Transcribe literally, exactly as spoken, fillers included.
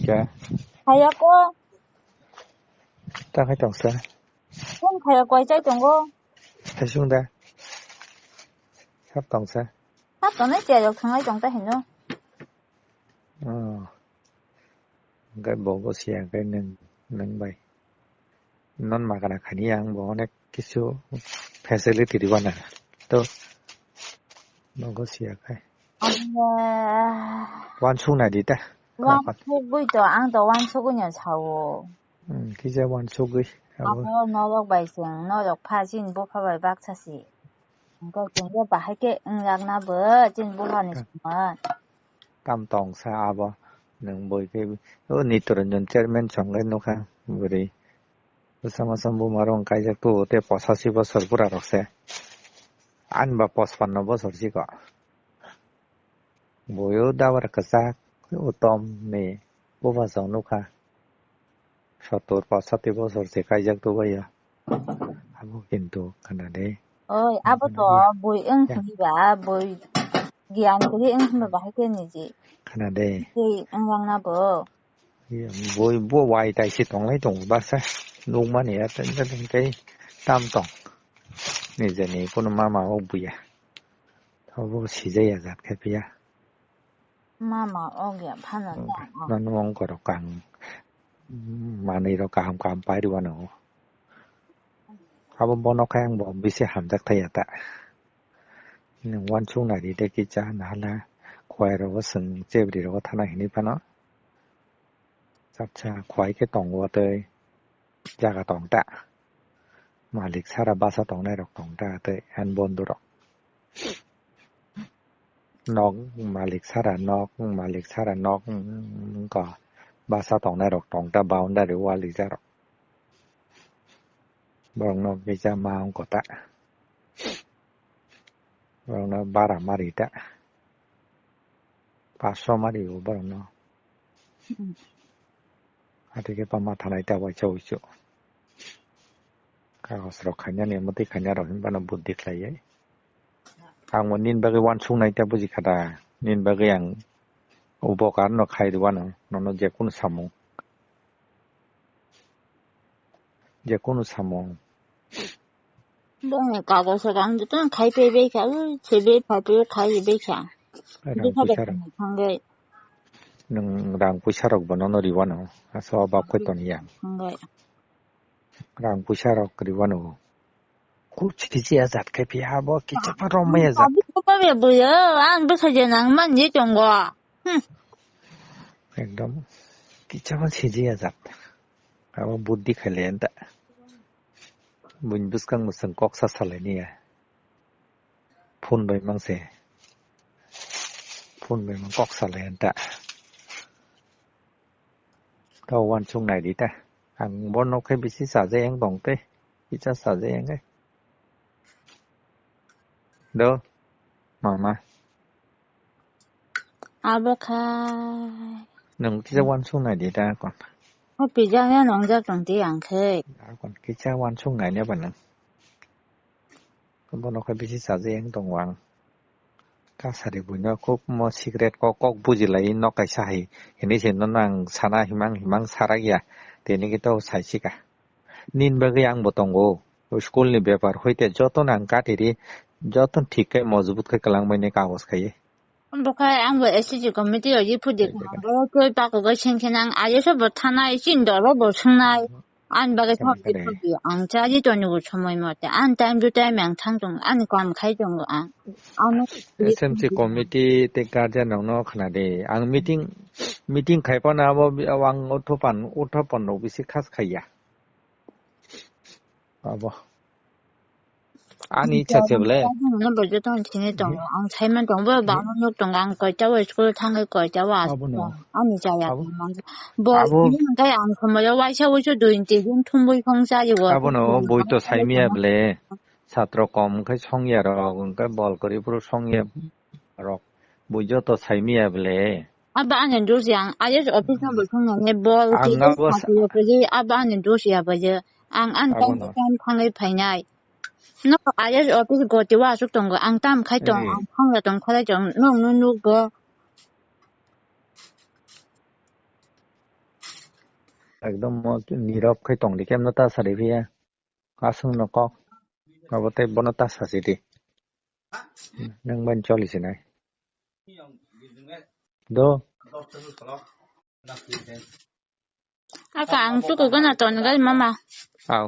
Kya? Khaya ko. Ta khai tong sa. Phone khaya koi chai tongo. Khai sung da. Sab tong sa. Sab tong nai chai rok thangai tong ta hino. Oh. Hingke bo bo siya hingke neng, neng bai. Non magana khani ang bo onek kisu facility ribana. To, nogo siya khai. Wan sung nai di ta. Wan sugui to, ang to wan sugui no sao. Hmm, kisa wan sugui. Abo. Abo norok bai chwng, norok pha chini bupha bai baksa si. Hingke chwng bo bahai khe wngyak na bo chini bupha ni songma. Tam tong sa abo, nwng boi khe, o Nitoranjan chairman chong lai nukha, bwrwi. Bwsa masa buma rok kaijak tu, tei posachi bosor bura rok se. Ani ba pospanno bosor si ko. Boi o dabar kwchak, utom ni buba chong nukha. Sottor pasati bosor se kaijak tu bai ya. Abo kintu khana de. Oi, abo to boi wng hwnba, boi giyan kwrwi wng hwnba bahai khe niji. Khana de. Tei wng lang na bo. Boi bo wai tai se tong lai tongo basa. Nukmani ya tei, tei, tei tam tong. Nijeni kunu mama o buya. Abo sijaya jat khe phiya. Mama og ya phano ta. Nanu ongko rok ang manwi rok kaham kaham pai rwano. Abo bono khe ang bo bisi hamjak thai ya ta. Nwng wansuk nai ri de kisa nahala khwai rogo chwng chebri rogo thana hinwi phano. Chapsa khwai khe tongo tei jaga tong ta. Malik sara basa tongnai rok tong ta tei ani bondo rok. Nok malik sara nok, malik sara nok, mm, wngkha basa tongnai rok tong ta boundary wall rijak rok. Borok nok kisa ma wngkha ta. Borok no bara mari ta. Paso mari o borok no. Hmm. Ati khe pama thanai ta waisa wuisu. Kagos rok khainani, mwtwi khaina rok hinba no buddhi khlai. Ang bo nini bagwi wansuk nai ta buji kha da. Nini bagwi ang upokar no khai rwano, nono je kunu samung. Je kunu samung. Bongni kagos rok ang jotono khai paibai kha, ui, sebe phaipaiyo khai bai kha. Rang puisa rok. Thangwi. Nwng rang puisa rok bo nono riwano, asa o bak khe toni ya. Thangwi. Rang puisa rok riwano. Kuch kisi ajat khe phiya bo kicha pa romai ajat. Abi ko pa be buyo, ang bwsa je nang man je tongo. Hmm. Ekdom kicha pa siji ajat. Abo buddhi khaile enta. Buin bwskang bwswng kok sa salai niya. Phone bai mang se. Phone bai mang kok salai enta. Kau wansuk nai di ta. Ang bono khe bisi sajai ang tong te. Kicha sajai ang khe. Do, mama. Abo kha. Nwng kisa wansuk nai di ta kon. O pijak ya nongjak tong ti ang khe. Kon kisa wansuk nai ne ba nwng. Bono khe bisi sajai ang tongo ang. Kasari buino khub mo secret kok, kok bujilai nok kaisa hai. Hini se nono ang sana himang himang sarak ya. Tini khe to saisika. Nini bagwi ang bo tongo. O school ni bepar hoite jotono ang katiri, jotono thik khe mojbut khe kwlangmani kagos khai. Bo khai ang bo S C G committee o ye phudi kha. Bo koi pa ko sing khe nang aye so bo thanai chin doro bo sungnai. Ani bagwi thok di phudi ang cha di toni bo somoi mote. Ani time to time ang thang tong, ani kam khai tong ang. Ano S M C committee te guardian rok no khna de. Ang meeting, meeting khai pano abo bi-, ang utho pan, utho pan rok bisi khas khaiya. Abo. Ani icha se bole. Ano bo joto ang sini tongo. Ang saiman tongo, bo bangma nuk tongo. Ang koita o school thangwi koita o asuk tongo. Ani chaya tongo. Bo ini hwnkhe ang somoi o waisa wuisu dui tin din thumbui khong chayo. Abono boi to saimiya bole. Satro kom wngkhe songya rok, wngkhe bol kwrwi phuru songya rok. Bui joto saimiya bole. Abo ani dos ya, ang I S office no bo thang nang bol ang khe abo ani dos ya bo je. Ang an time to time thangwi phainai. No I S office goti wa asuk tongo, ang tam khai tong, ang thang ya tong khalai tong, no no no go. Ekdom mo nirok khai tong di, kemno ta sari phiya. Aswk no kok. Abo tei bono ta sasi di. Nang ban choli sinai. Do. Aka ang chuku gana ton gal mama. Au.